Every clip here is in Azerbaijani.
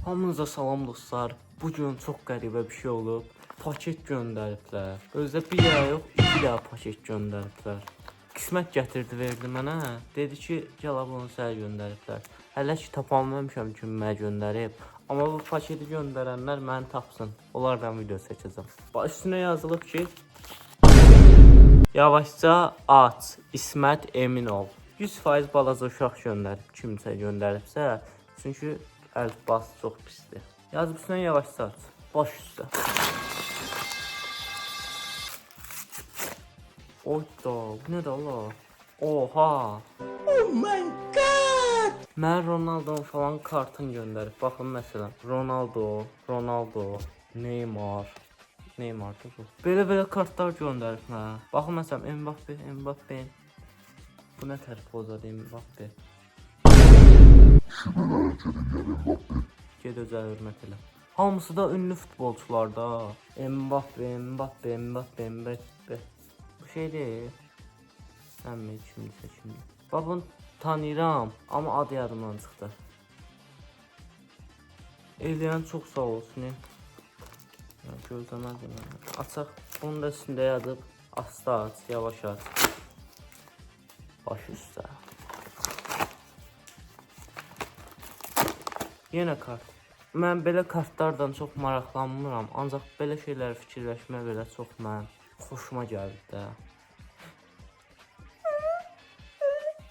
Hamınıza salam dostlar. Bugün çox qəribə bir şey olub. Paket göndəriblər. Özdə bir dənə yox, iki dənə paket göndəriblər. Qismət gətirdi verdi mənə. Dedi ki, gəl bunu sənə göndəriblər. Hələ ki tapamamışam kim mənə göndərib. Amma bu paketi göndərənlər məni tapsın. Onlardan video çəkəcəm. Bax üstünə yazılıb ki, yavaşca aç, İsmət Eminov. 100% balaca uşaq göndərib, kimsə göndəribsə, çünki əlifbası çox pisdir. Yazıb üstünə yavaşca aç. Baş üstə. Oyda, bu nədir Allah? Oha! Oh my god! Mən Ronaldo'nun falan kartını göndərib. Baxın məsələn, Ronaldo, Ronaldo, Neymar, Neymardır bu. Belə-belə kartlar göndərib mənə. Baxın məsələn Mbappe, Mbappe. Bu nə tərif pozadır Mbappe? Ged özə hörmət elə. Hamısı da ünlü futbolçular da. Mbappe, Mbappe, Mbappe, Mbappe. Bu şey deyil. Əmmi kimdirsə kimdir. Bax bunu tanıyıram, amma adı yadımdan çıxdı. Eləyən çox sağ olsun. Ya, gözləməzdim. Yəni. Açaq. Bunun da üstündə yazıb asta aç, yavaş aç. Baş üstə. Yenə kart. Mən belə kartlardan çox maraqlanmıram, ancaq belə şeyləri fikirləşmə belə çox mən xoşuma gəldi də.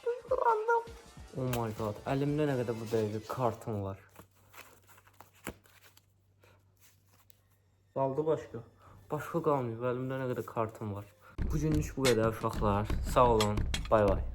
Duygulandım. Oh my god, əlimdə nə qədər bu dəqiqə kartım var. Qaldı başqa. Başqa qalmayıb, əlimdə nə qədər kartım var. Bugünlük bu qədər uşaqlar. Sağ olun. Bay bay.